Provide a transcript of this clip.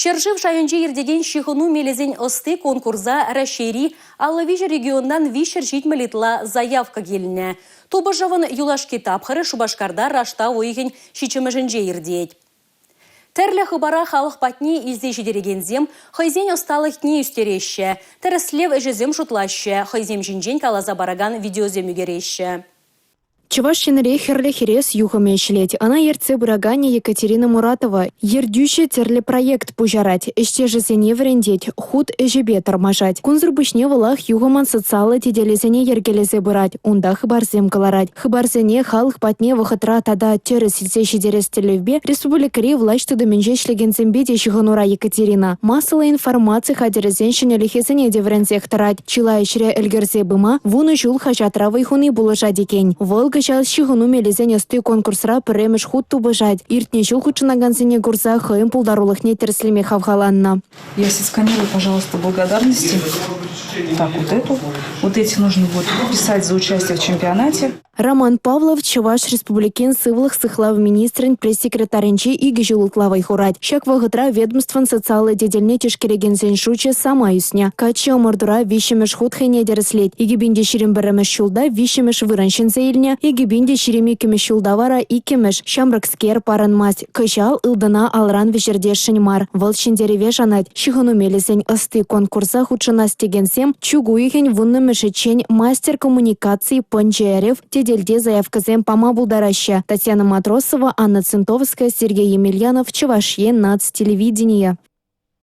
Ҫӗршыв шайӗнче иртекен ҫыхӑну мелӗсен ӑсти конкурса Раҫҫейри 53 регионтан 370 ытла заявка килнӗ. Тупӑшӑвӑн юлашки тапхӑрӗ Шупашкарта раштав уйӑхӗн ҫиччӗмӗшӗнче иртет. Тӗрлӗ хыпара халӑх патне илсе ҫитерекенсем хӑйсен ӑсталӑхне ӳстереҫҫӗ, тӗрӗслев ӗҫӗсем шутлаҫҫӗ, хӑйсем ҫинчен каласа паракан видеосем ӳкереҫҫӗ. Чӑваш Енре Хӗрлӗ Хӗрес юхӑмӗ ӗҫлет. Ӑна ертсе пыраканӗ Екатерина Муратова. Ертӳҫӗ тӗрлӗ проект пуҫарать, ӗҫтешӗсене вӗрентет, хут ӗҫӗпе тӑрмашать. Кунсӑр пуҫне вӑлах юхӑмӑн социаллӑ тетелӗсене йӗркелесе пырать, унта хыпарсем кӑларать. Хыпарсене халӑх патне вӑхӑтра тата тӗрӗс илсе ҫитерес тӗллевпе республикӑри влаҫ тытӑмӗнче ӗҫлекенсемпе те ҫыхӑнура Екатерина. Массӑллӑ информаци хатӗрӗсен ҫӗнӗлӗхӗсене те вӗренсех тӑрать. Чылай ӗҫре ӗлкӗрсе пыма вунӑ ҫул хаҫатра вӑй хуни пулӑшать иккен. Вӑл кӑҫал ҫыхӑну мелӗсен ӑсти конкурсра пӗрремӗш хут тупӑшать. Иртнӗ ҫул хутшӑнакансене курса хӑйӗн пултарулӑхне тӗрӗслеме хавхаланнӑ. Я сосканирую, пожалуйста, благодарности. Так, вот эту. Вот эти нужно будет писать за участие в чемпионате. Роман Павлов Чӑваш Республикин сывлӑх сыхлав министрӗн пресс-секретарӗнче икӗ ҫул ытла вӑй хурать. Ҫак вӑхӑтра ведомствӑн социаллӑ тетелне тишкерекенсен шучӗ самай ӳснӗ. Каччӑ ӑмӑртура виҫҫӗмӗш хут хӑйне тӗрӗслет. 2021 ҫулта виҫҫӗмӗш вырӑн ҫӗнсе илнӗ, 2022 ҫулта вара иккӗмӗш. Ҫамрӑкскер парӑнмасть. Кӑҫал ылтӑна алран вӗҫертесшӗн мар. Вӑл ҫӗнтерӗве шанать. Ҫыхӑну мелӗсен ӑсти конкурса хутшӑнас текенсем чӳк уйӑхӗн вуннӑмӗшӗччен мастер коммуникаций пӑнчӑ тетелте заявкӑсем пама пултараҫҫӗ. Татьяна Матросова, Анна Центовская, Сергей Емельянов, Чӑваш Ен наци телевиденийӗ.